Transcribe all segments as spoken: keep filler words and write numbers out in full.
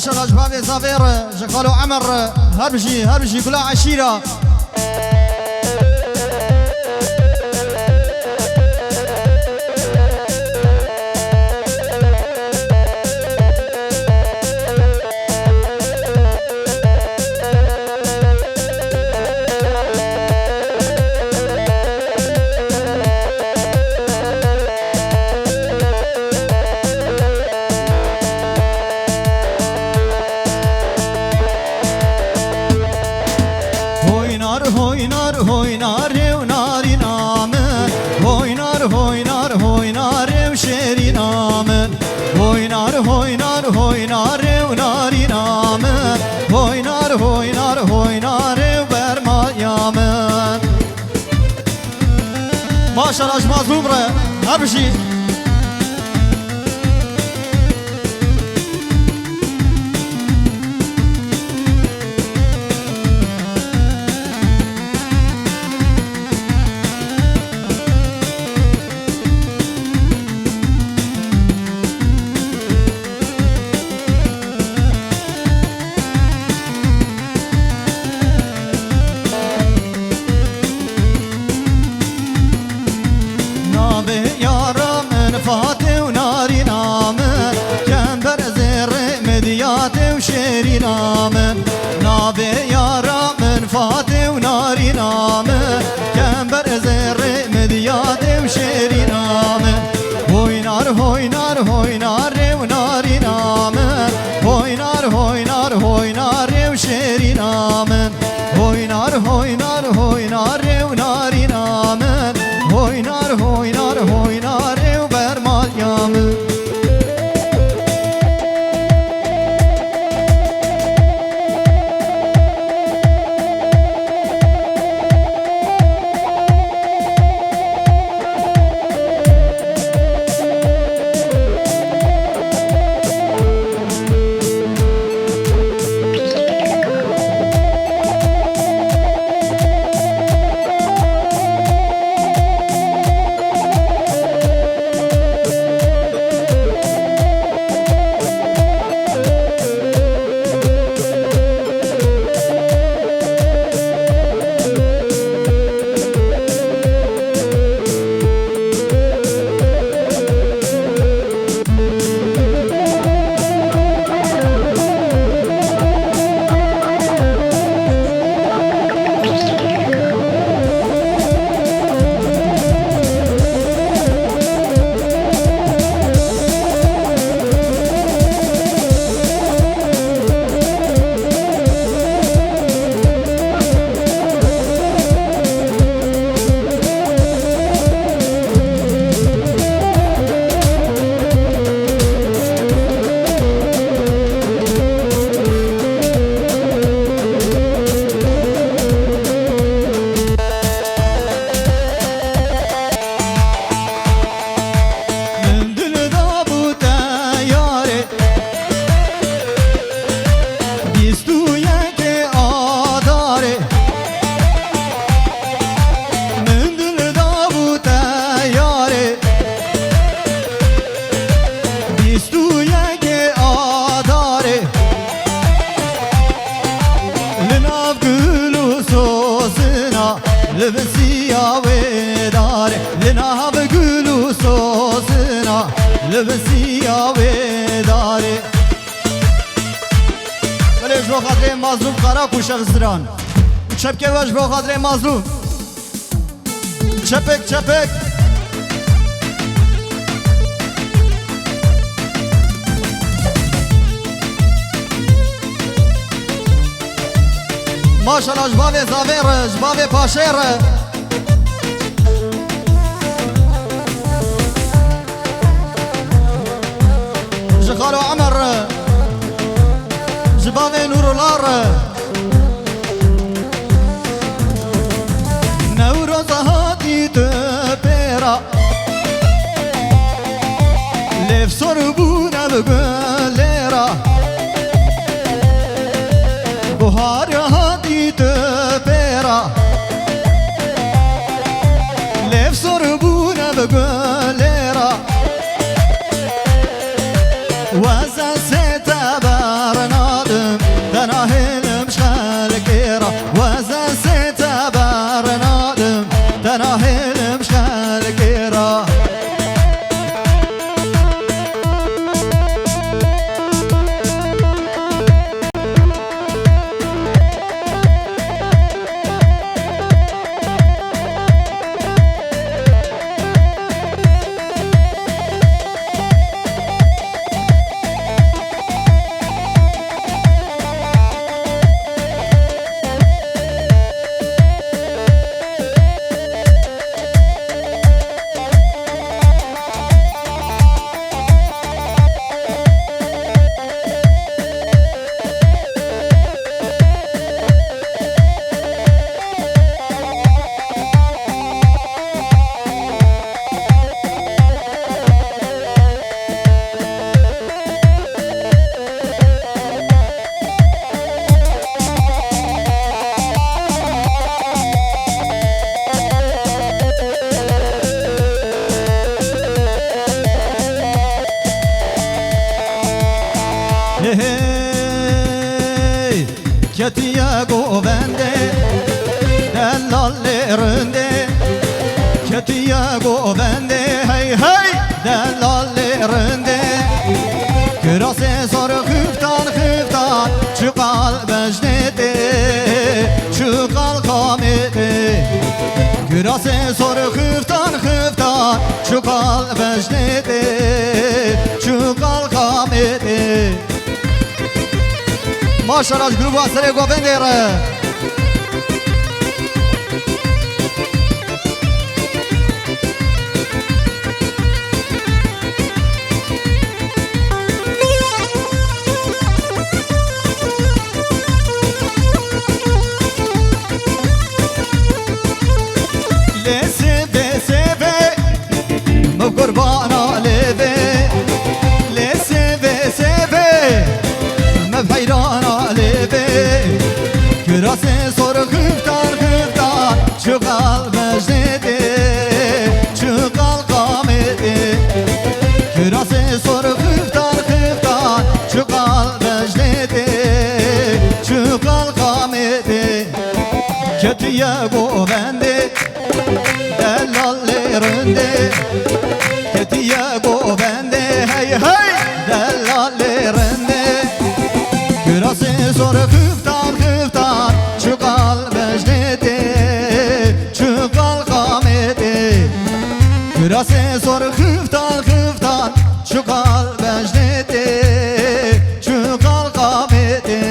Maşallah ji bavê Zavêr, ji xalo Emer, her bijî, her bijî gula eşîra. Hoynar, hoynar, hoynar, rew narîna min. Hoynar, hoynar, hoynar, rew şêrîna min. Hoynar, hoynar, hoynar, rew narîna min. Hoynar, hoynar, hoynar, rew bermaya min. Maşallah ji Mazlûm re, her bijî. Navê yara min Fatê û narîna min, kember zêrê midyatê û şêrîna min. Navê yara min Fatê û narîna min, kember zêrê midyatê û şêrîna min. Hoynar, hoynar, hoynar, rew narîna min. Hoynar, hoynar, hoynar, rew şêrîna min. Hoynar, hoynar, hoynar, rew narîna min. Hoynar, hoynar, hoynar, rew bermaliya min. Min dil dabû te yarê, bîst û yekê Adarê. Min dil dabû te yarê, bîst û yekê Adarê. Li nav gul û sozina, li visiya wê darê. Li nav gul û sozina, li visiya wê darê. Belê ji bo xatirê Mazlûm Karakuş ev ziran. Çepkê we ji bo xatirê Mazlûm. Çepek, çepek. Maşallah ji bavê Zavê re, ji bavê Paşê re. Ji xalo Emer re, ji bavê Nûrullah re. Newroz hatî tu pêra, lêv sor bûne bi gulê ra. Buhar hatî tu pêra, lêv sor bûne bi gulê ra. Weze sê te berna Hêlim ji xelkê re, wezesê te bernadim, te nahêlim ji xelkê re. Hey, hey. Ketiye govendê, delalê rindê. Ketiye govendê, hey hey, delalê rindê. Kirasê sor xiftan xiftan, çiqal bejnê tê, çiqal xamê tê. Kirasê sor xiftan xiftan, çiqal bejnê tê, çiqal xamê tê. Maşallah ji grûba Serê Govendê re. Lê sêvê sêvê, min qurbana lêvê. Lê sêvê sêvê, min heyrana lêvê. Kirasê sor xiftan xiftan, çiqal bejnê tê, çiqal xamê tê. Kirasê sor xiftan xiftan, çiqal bejnê tê, çiqal xamê tê. Ketiye govendê, delalê rindê. Ketiye govendê, hey hey, delalê rindê. Kirasê sor xiftan xiftan, çiqal bejnê tê, çiqal xamê tê. Kirasê sor xiftan xiftan, çiqal bejnê tê, çiqal xamê tê.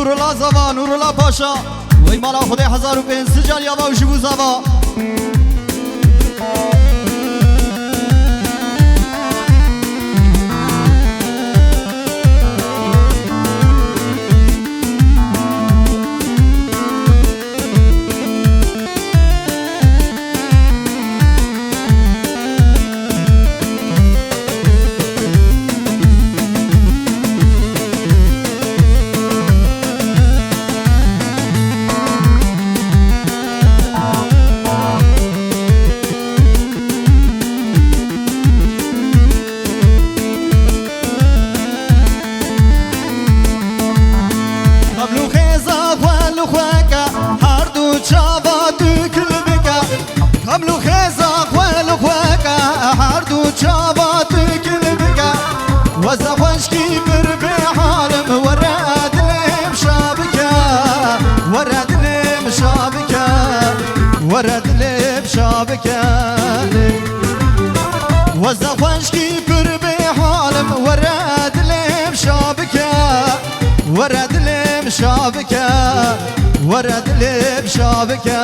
Nurullah Zava, Nurullah Paşa. Wey mala Xwedê hezar û pênc sed cariya va û ji bo zava. Xeml û xêza xwe li xwe ke, her du çava tu kil bike. Xeml û xêza xwe li xwe ke, her du çava tu kil bike. Weza xweşkî pir bê halim, were dilê min şa bike. Were dilê min şa bike. Were dilê min şa bike. Weza xweşkî pir bê halim, were dilê min şa bike. Were dilê min şa bike. Were dilê min şa bike.